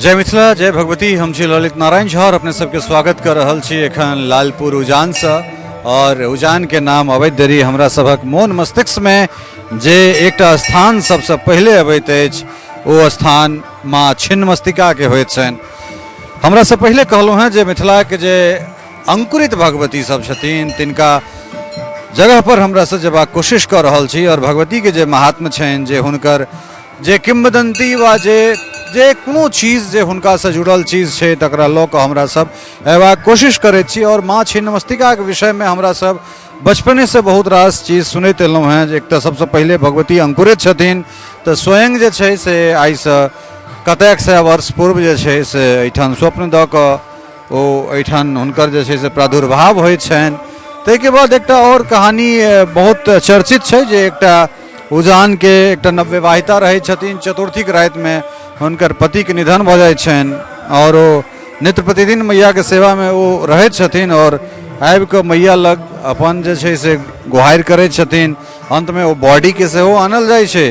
जय मिथिला जय भगवती। हम छी ललित नारायण झा और अपने सबके स्वागत कर रहल छी एखन लालपुर उजानसँ। और उजानके नाम अबैत देरी हमरा सभक मोन मस्तिष्कमे जे एकटा स्थान सबसँ पहिले अबैत अछि ओ स्थान माँ छिन्नमस्तिकाके होइत छनि। हमरा से पहिले कहलहुँ हेँ जे मिथिलाके जे अंकुरित भगवती सब छथिन तिनका जगह पर हमरा से जेबाक कोशिश कऽ रहल छी और भगवतीके जे महात्म्य छनि, जे हुनकर जे किंवदंती वा जे जे कोनो चीज जे हुनकासँ जुड़ल चीज छै तकरा लऽ कऽ हमरा सब अयबाक कोशिश करैत छी। और माँ छिन्नमस्तिकाके विषयमे हमरा सब बचपनेसँ बहुत रास चीज सुनैत एलहुँ हेँ जे एक तऽ सबसँ पहिले भगवती अंकुरित छथिन तऽ स्वयं जे छै से आइसँ कतेक सए वर्ष पूर्व जे छै से एहिठाम स्वप्न दऽ कऽ ओ एहिठाम हुनकर जे छै से प्रादुर्भाव होइत छनि। ताहिके बाद एकटा आओर कहानी बहुत चर्चित छै जे एकटा उजानके एकटा नवविवाहिता रहै छथिन, चतुर्थीके रातिमे हुनकर पतिके निधन भऽ जाइ छनि आओर ओ नित्य प्रतिदिन मैयाके सेवामे ओ रहैत छथिन आओर आबि कऽ मैया लग अपन जे छै से गुहारि करै छथिन। अन्तमे ओ बॉडीके सेहो आनल जाइ छै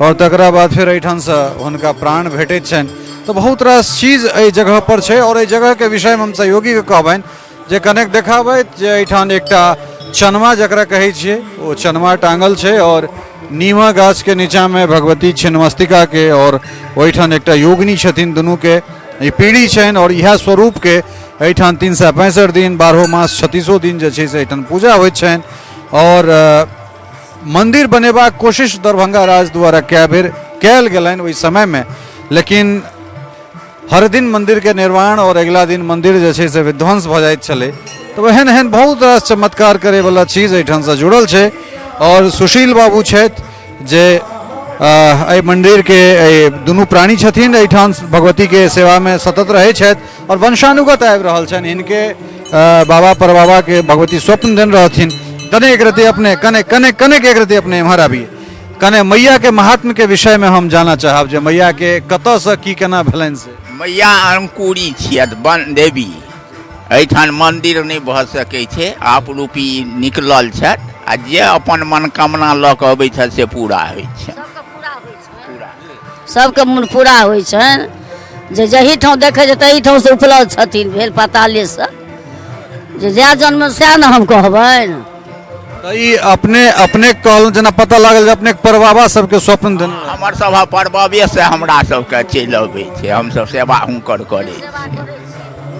आओर तकरा बाद फेर एहिठामसँ हुनका प्राण भेटैत छनि। तऽ बहुत रास चीज एहि जगहपर छै आओर एहि जगहके विषयमे हम सहयोगीके कहबनि जे कनेक देखाबैत जे एहिठाम एकटा चनमा जकरा कहै छियै ओ चनमा टाँगल छै आओर नीमा गाछके नीचाँमे भगवती छिन्नमस्तिकाके आओर ओहिठाम एकटा योगिनी छथिन, दुनूके ई पीढ़ी छनि आओर इएह स्वरूपके एहिठाम 365 दिन 12 मास 36 दिन जे छै से एहिठाम पूजा होइत छनि। आओर मन्दिर बनेबाक कोशिश दरभंगा राज द्वारा कए बेर कयल गेलनि ओहि समयमे, लेकिन हर दिन मन्दिरके निर्माण आओर अगिला दिन मन्दिर जे छै से विध्वंस भऽ जाइत छलै। तऽ एहन एहन बहुत रास चमत्कार करैवला चीज एहिठामसँ जुड़ल छै। आओर सुशील बाबू छथि जे एहि मन्दिरके एहि दुनू प्राणी छथिन, एहिठाम भगवतीके सेवामे सतत रहै छथि आओर वंशानुगत आबि रहल छनि। हिनके बाबा परबाबाके भगवती स्वप्न देने रहथिन। कने एक रति अपने कने कने कने एक रति अपने एम्हर आबिए, कने मैयाके महात्म्यके विषयमे हम जानऽ चाहब जे मैयाके कतऽसँ की केना भेलनि से। मैया अंकुरी छियथि वन देवी, एहिठाम मन्दिर नहि भऽ सकै छै, आपरूपी निकलल छथि आ जे अपन मनोकामना लऽ कऽ अबै छथि से पूरा होइ छै। सबके मन पूरा होइ छनि जे जही ठाम देखै छै तही ठाम से उपलब्ध छथिन भेल पातालेसँ, जे जएह जन्म सएह ने हम कहबनि। तऽ ई अपने अपने कहलहुँ जेना पता लागल जे अपने परबाबा सबके स्वप्न देने। हमर सभ परबाबे से हमरा सबके चलि अबै छै, हमसब सेवा हुनकर करै छियै।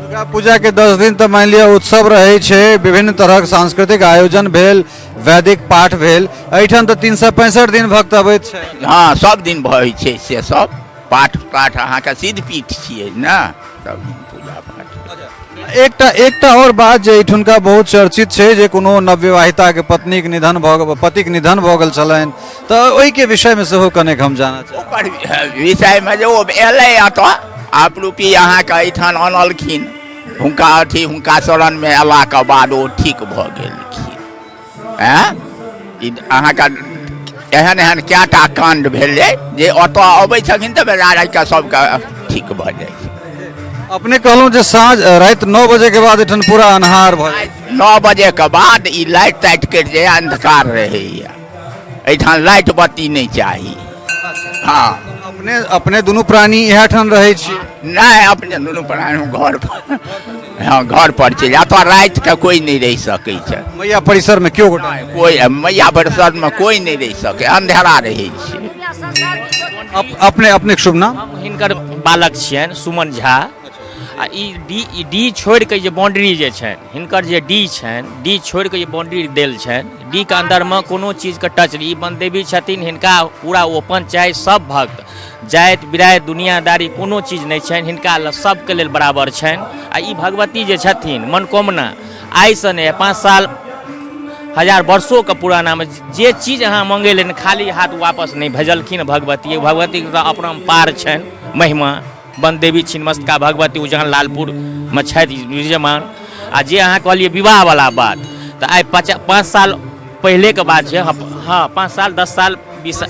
दुर्गा पूजा के 10 दिन तऽ मानि लिअ उत्सव रहै छै, विभिन्न तरहक सांस्कृतिक आयोजन भेल, वैदिक पाठ भेल, एहिठाम तऽ 365 दिन भक्त अबैत छै। हँ, सब दिन भऽ छै से सब पाठ पाठ, अहाँके सिद्धपीठ छियै ने, सब दिन पूजा पाठ। एकटा एकटा आओर बात जे एहिठुनका बहुत चर्चित छै जे कोनो नवविवाहिताके पत्नीके निधन भऽ गेल, पतिके निधन भऽ गेल छलनि, तऽ ओहिके विषयमे सेहो कनेक हम जानऽ चाहब। ओकर विषयमे जे ओ एलै एतऽ आपरूपी अहाँके एहिठाम अनलखिन हुनका अथी, हुनका शरणमे अयलाके बाद ओ ठीक भऽ गेलखिन। आँय, ई अहाँके एहन एहन कएटा काण्ड भेलै जे ओतऽ अबै छथिन तऽ बेचाराके सबके ठीक भऽ जाइ छै। अपने कहलहुँ जे साँझ राति 9 बजेके बाद एहिठाम पूरा अन्हार भऽ जाइ छै। 9 बजेके बाद ई लाइट ताइट कटि जाइए, अन्धकार रहैए, एहिठाम लाइट बत्ती नहि चाही। हँ, अपने अपने दुनू प्राणी इएह ठाम रहै छी? नहि, अपने दुनू प्राणी घर पर, हँ घर पर चलि, एतऽ रातिके कोइ नहि रहि सकै छै। मैया परिसरमे केओ गोटा नहि, कोइ मैया परिसरमे कोइ नहि रहि सकै, अन्धेरा रहै छै। अपने अपने शुभ नाम? हम हिनकर बालक छियनि सुमन झा। आ ई डी, ई डी छोड़ि कऽ जे बाउंड्री जे छनि हिनकर, जे डी छनि, डी छोड़ि कऽ जे बाउंड्री देल छनि, डी के अन्दरमे कोनो चीजके टच नहि। ई बनदेवी छथिन, हिनका पूरा ओपन चाही, सब भक्त जाति बिराति दुनियादारी कोनो चीज नहि छनि हिनका लग, सबके लेल बराबर छनि। आ ई भगवती जे छथिन मनोकामना आइसँ नहि, 5 साल हजार वर्षोके पुरानामे जे चीज अहाँ मङ्गेलनि खाली हाथ वापस नहि भेजलखिन भगवती। भगवतीके तऽ अपरम्पार छनि महिमा। बनदेवी छिन्नमस्तिका भगवती उजान लालपुरमे छथि विराजमान। आ जे अहाँ कहलियै विवाहवला बात, तऽ आइ 5 साल पहिलेके बात छै। हँ, 5 साल 10 साल 20,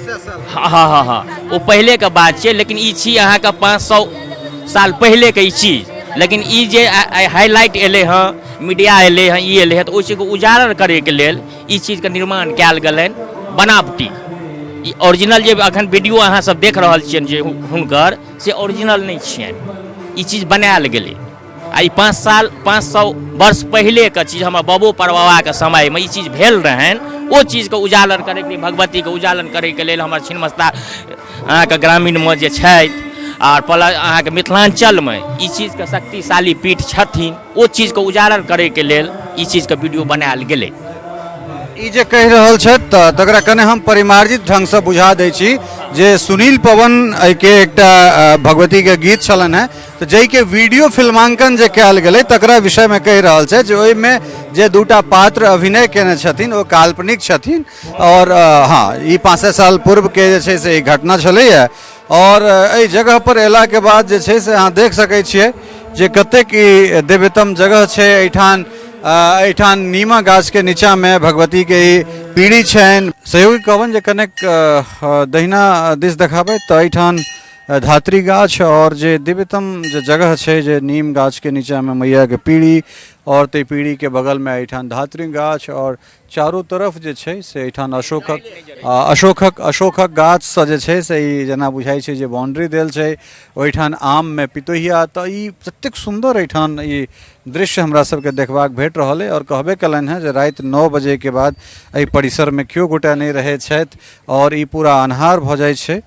हँ हँ हँ हँ ओ पहिलेके बात छै, लेकिन ई छी अहाँके 500 साल पहिलेके ई चीज। लेकिन ई जे आइ हाईलाइट एलै हँ, मीडिया एलै हँ, ई एलै हँ, तऽ ओहि चीजके उजागर करैके लेल ई चीजके निर्माण कयल गेलनि बनावटी। ई ओरिजिनल जे अखन वीडियो अहाँ सब देख रहल छियनि जे हुनकर, से ओरिजिनल नहि छियनि, ई चीज बनायल गेलै। आ ई 5 साल 500 वर्ष पहिलेके चीज, हमर बबो परबाबाके समयमे ई चीज भेल रहनि। ओ चीजके उजागर करैके लेल, भगवतीके उजागर करैके लेल हमर छिन्नमस्ता अहाँके ग्रामीणमे जे छथि, आर प्लस अहाँके मिथिलाञ्चलमे ई चीजके शक्तिशाली पीठ छथिन, ओ चीजके उजागर करैके लेल ई चीजके वीडियो बनायल गेलै। ई जे कहि रहल छथि तऽ तकरा कने हम परिमार्जित ढङ्गसँ बुझा दै छी जे सुनील पवन एहिके एकटा भगवतीके गीत छलनि हेँ, तऽ जाहिके वीडियो फिल्मांकन जे कयल गेलै तकरा विषयमे कहि रहल छथि जे ओहिमे जे दूटा पात्र अभिनय केने छथिन ओ काल्पनिक छथिन। आओर हँ, ई 500 साल पूर्वके जे छै से ई घटना छलैए। आओर एहि जगहपर अयलाके बाद जे छै से अहाँ देख सकै छियै जे कतेक ई दिव्यतम जगह छै। एहिठाम नीमा गाछके नीचाँमे भगवतीके ई पीढ़ी छनि। सहयोगी कहबनि जे कनेक दहिना दिस देखाबै तऽ एहिठाम धात्री गाछ आओर जे दिव्यतम जे जगह छै जे नीम गाछके नीचाँमे मैयाके पीढ़ी, आओर ताहि पीढ़ीके बगलमे एहिठाम धात्री गाछ, आओर चारू तरफ जे छै से एहिठाम अशोकक गाछसँ जे छै से ई जेना बुझाइ छै जे बाउंड्री देल छै। ओहिठाम आममे पितोहिया, तऽ ई ततेक सुन्दर एहिठाम ई दृश्य हमरा सबके देखबाक भेट रहल अइ। आओर कहबे कयलनि हेँ जे राति 9 बजेके बाद एहि परिसरमे केओ गोटा नहि रहै छथि आओर ई पूरा अन्हार भऽ जाइ छै।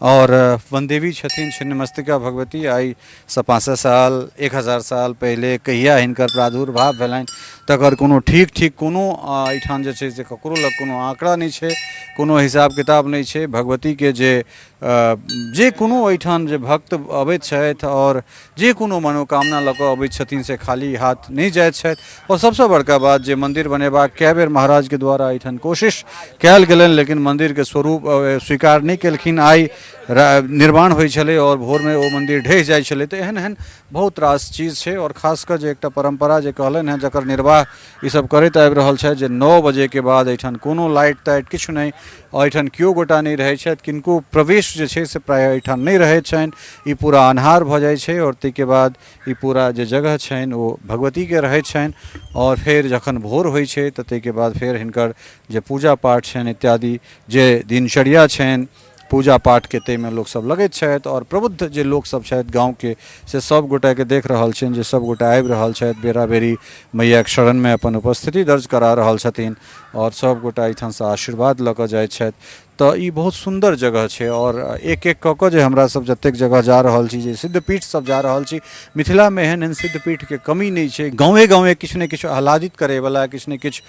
आओर वनदेवी छथिन छिन्नमस्तिका भगवती। आइसँ 500 साल 1000 साल पहिले कहिया हिनकर प्रादुर्भाव भेलनि तकर कोनो ठीक ठीक कोनो एहिठाम जे छै से ककरो लग कोनो आँकड़ा नहि छै, कोनो हिसाब किताब नहि छै। भगवतीके जे जे कोनो एहिठाम जे भक्त अबैत छथि आओर जे कोनो मनोकामना लऽ कऽ अबैत छथिन से खाली हाथ नहि जाइत छथि। आओर सबसँ बड़का बात जे मन्दिर बनेबाक कए बेर महाराजके द्वारा एहिठाम कोशिश कयल गेलनि, लेकिन मन्दिरके स्वरूप स्वीकार नहि केलखिन। आइ निर्माण होइ छलै आओर भोरमे ओ मन्दिर ढहि जाइ छलै। तऽ एहन एहन बहुत रास चीज छै। आओर खास कऽ जे एकटा परम्परा जे कहलनि हेँ जकर निर्वाह ईसब करैत आबि रहल छथि जे 9 बजेके बाद एहिठाम कोनो लाइट ताइट किछु नहि, एहिठाम केओ गोटा नहि रहै छथि, किनको प्रवेश जे छै से प्रायः एहिठाम नहि रहै छनि। ई पूरा अन्हार भऽ जाइ छै आओर ताहिके बाद ई पूरा जे जगह छनि ओ भगवतीके रहै छनि। आओर फेर जखन भोर होइ छै तऽ ताहिके बाद फेर हिनकर जे पूजा पाठ छनि इत्यादि जे दिनचर्या छनि पूजा पाठके ताहिमे लोकसब लगैत छथि। आओर प्रबुद्ध जे लोकसब छथि गाँवके से सब गोटाके देख रहल छियनि जे सब गोटा आबि रहल छथि, बेरा बेरी मैयाके शरणमे अपन उपस्थिति दर्ज करा रहल छथिन आओर सब गोटा एहिठामसँ आशीर्वाद लऽ कऽ जाइ छथि। तऽ ई बहुत सुन्दर जगह छै। आओर एक एक कऽ कऽ जे हमरा सब जतेक जगह जा रहल छी, जे सिद्धपीठ सब जा रहल छी, मिथिलामे एहन एहन सिद्धपीठके कमी नहि छै। गाँवे गाँवे किछु ने किछु आह्लादित करैवला, किछु ने किछु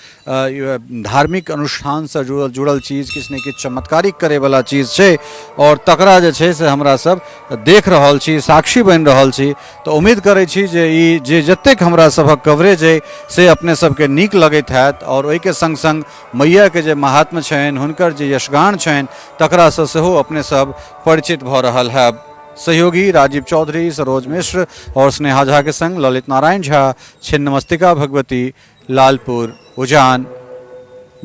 धार्मिक अनुष्ठानसँ जुड़ल चीज, किछु ने किछु चमत्कारिक करैवला चीज छै आओर तकरा जे छै से हमरा सब देख रहल छी, साक्षी बनि रहल छी। तऽ उम्मीद करै छी जे ई जे जतेक हमरा सभक कवरेज अइ से अपने सबके नीक लगैत हैत। आओर ओहिके सङ्ग सङ्ग मैयाके जे महात्म्य छनि, हुनकर जे यशगान छनि, तकरासँ सेहो अपने सब परिचित भऽ रहल हैब। सहयोगी राजीव चौधरी, सरोज मिश्र और स्नेहा झा के संग ललित नारायण झा, छिन्नमस्तिका भगवती, लालपुर, उजान,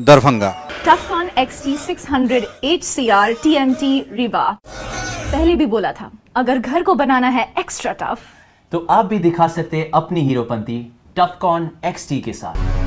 Darbhanga. Tufcon XT600 HCR TMT Rewa। पहले भी बोला था, अगर घर को बनाना है एक्स्ट्रा टफ तो आप भी दिखा सकते हैं अपनी हीरोपंती टफकॉन XT के साथ।